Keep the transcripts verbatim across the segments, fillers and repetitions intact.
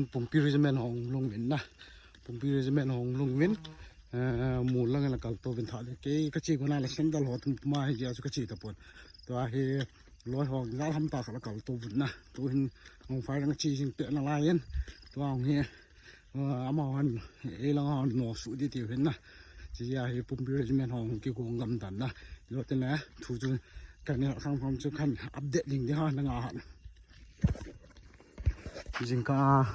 Pumpi Regiment hung lhung uvin na. Pumpi Regiment hung lhung uvin. Eh, mol lang la kal to uvin tha de. Kei kache kona la sandal ho tum ma hi ja chu kache tapon. Tua hi loi ho jal ham ta kha la kal to uvin na. Tu hin hung fai lang che jing pe na lai in. Tua hung hi, eh, ama hon, ei lang hon no su di ti uvin na. Chi ja hi Pumpi Regiment hung kigong gam dan na. Lo te na thu chu kan ni kham kham chu kan update ding di ha na nga ha. Jingkah a,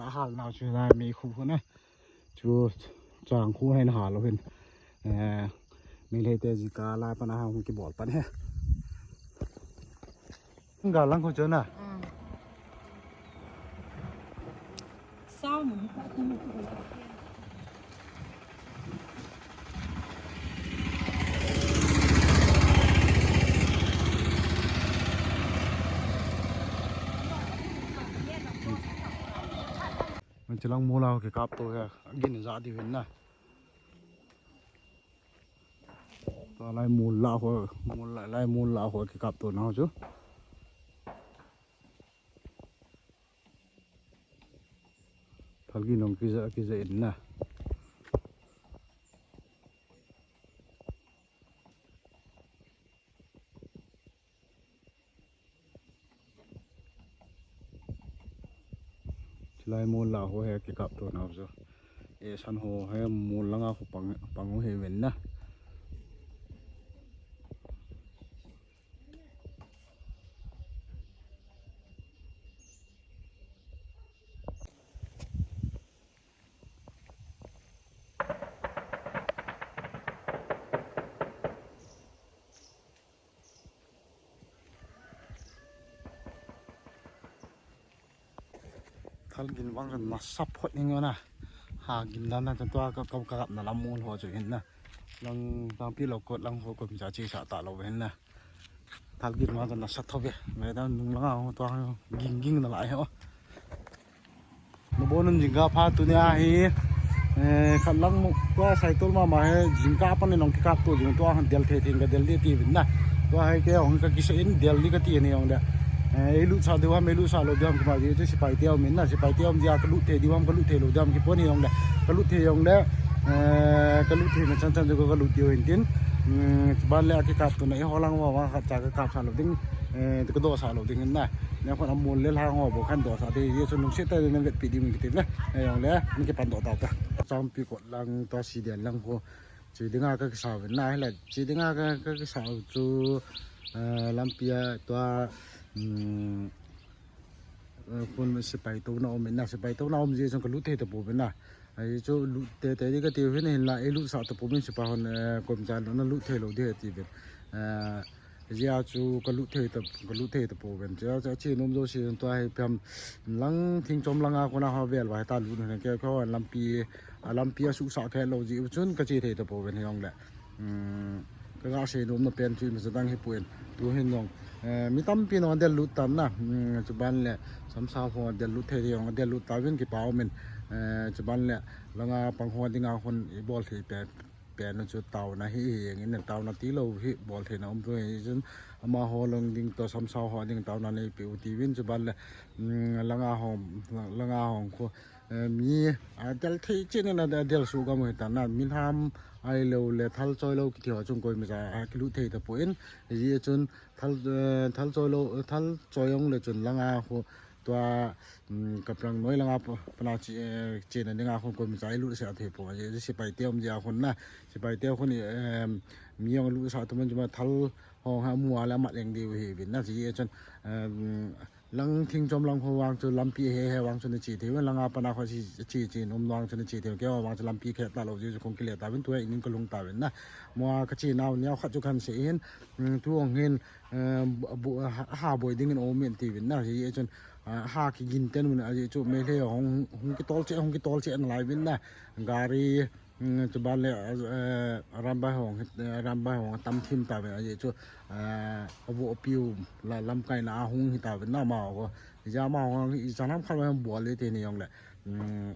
a hal nau chu lai mi khu khu na. Chu chang khu hen hal lo hin. Eh, mi lei te jingkah lai pan a hung kibol pan he. Ga lang khu chu na. Sao mum kha tu. Chilang mol a kikap to ya, gin ja di hin na. Tua lai mol la ho, mol la, lai mol la ho kikap to na chu. Thal gin nong kija, kija in na. Chilai mol la ho he kikap to na chu. E san ho he mol langa ho pang, pang u he ven na. Thal gin vang nasa phot ning na. Ha gin dan na tua ka, ka, ka kap na lam mol ho chu hin na. Lang tang pi lo kot lang ho ko mi cha chi sa ta lo hin na. Thal gin vang nasa tho ve. Me dan nung langa ho tua ging ging na lai ho. Nabonun jingkah pha tunia hi, eh, khat lang mu, tua Saitol mama hi, jingkah pan in hung kikap to jing tua han del thei thei ka del di ti vin na. Tua hi kei hung ka kisa in del di ka ti ni hung de. Eh, i lut sa diu ham, i lut sa lou diu ham kima ji, chu sipai te um in na, sipai te um ji a ka lut thei diu ham, ka lut thei lou diu ham kipon ni hung de. Ka lut thei hung de, eh, ka lut thei na chan chan chu ka lut diu hin tin. Hmm, ban le a kikap to na i ho lang wa wa khat cha ka kap sa lou ding, eh, ka do sa lou ding hin na. Nia khun a mol le lhang ho bou khan doh sa te, Jesu lungset tah in na vetpi ding kiti le. Hijong le, min kipan doh tau ta. Champi kot lang tua Sidian lang ho. Chi dinga ka kisa uvin na, hile, chi dinga ka, ka kisa u chu, eh, lampi a tua, um, eh, khun sipai to na um in na, sipai to na um ji chun ka lut thei ta pouvin na. Ahi chu lut te te di ka ti uvin hin la, i lut sa ta pouvin sipai hon, eh, kom cha na lut thei lou di ti uvin. Eh, Jia chu ka lut thei ta, ka lut thei ta pouvin. Jia chu a chi nom jo si tua hi piam lang thing chom langa kona ho vel vai ta lut na ke ko lampi, a lampi a su sa khe lou ji u chun ka chi thei ta pouvin hijong le. Um, ka ga sei nom na pen chu mi sa dang hi puin. Tu hin jong, eh, mi tampi no del lut tan na. Um, chu ban le sam sa ho del lut thei jong del lut ta vin ki pau min. Eh, chu ban le langa pang ho dinga hon i bol thei pe pen chu tauna hi, hi, hi, ngin tauna ti lou hi bol theina um chu hi chun amaho lung ding to samsao ho ding tauna nei pe u ti vin chu ban le, mm, langa ho, langa ho khu, eh, mi a del thei chen na del su gam hi ta na, mi ham ai lou le thal choi lou kiti ho chung koi mi cha a kilut thei ta pouvin, hi chun thal, eh, thal choi lou, thal choi ong le chun langa khu tua, um, Kaprang noi langa pa, pana chi, eh, chena dinga khun koima cha i lut sa thei pon. Sipai te um jia khun na. Sipai te khun i, em, mi jong lut sa tuman chuma thal ho ha mu ala mat leng diu hi vin na chi e chun, em, lang thing chom lang ho vang chu lampi he he vang chu na chi thei. Langa pana kho chi, chi, chi nom vang chu na chi thei. Kei vang chu lampi khe ta lou ji chu kong kile ta vin tu in ka lung ta vin na. Mo ka chi nau niau khat chu kan se hin, um, tu ong hin, eh, bu-, bu-, ha, ha boi dingin om in ti vin na, hi, hi chun, ah, ha kigin ten un, ahi chu Meitei hung, hung kitol che, hung kitol che na lai vin na, gari, mm, chu ban le, eh, rambai hong, eh, rambai hong tam thim ta vin, ahi chu, ah, avu apiu la lamkai na a hung hi ta vin na ma ko, ja ma hong, i chanam khan ma bol le te ni jong le, mm,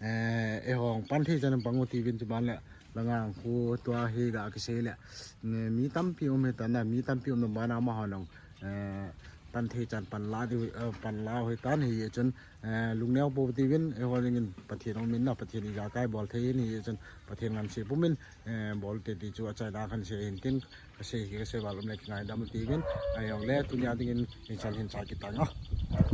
Eh, eihon pan thei chan pang u ti vin chu ban le, langa khu tua hi ga kisei le, ne, mi tampi um hi ta na, mi tampi um na ban a amaho nong, eh, pan thei chan pan la diu, eh, pan la hoi tan hi chun, eh, lungneo pou tiuvin, eiho dingin Pathen aumin na, Pathen ijakai bol thei in hi chun, Pathen ngamse pumin, eh, bol te ti chu achaina khan sei hin tin, kasei hi kasei val um le kingaidam tiuvin, ahijongle tunia dingin hinchan hin cha kit tang a.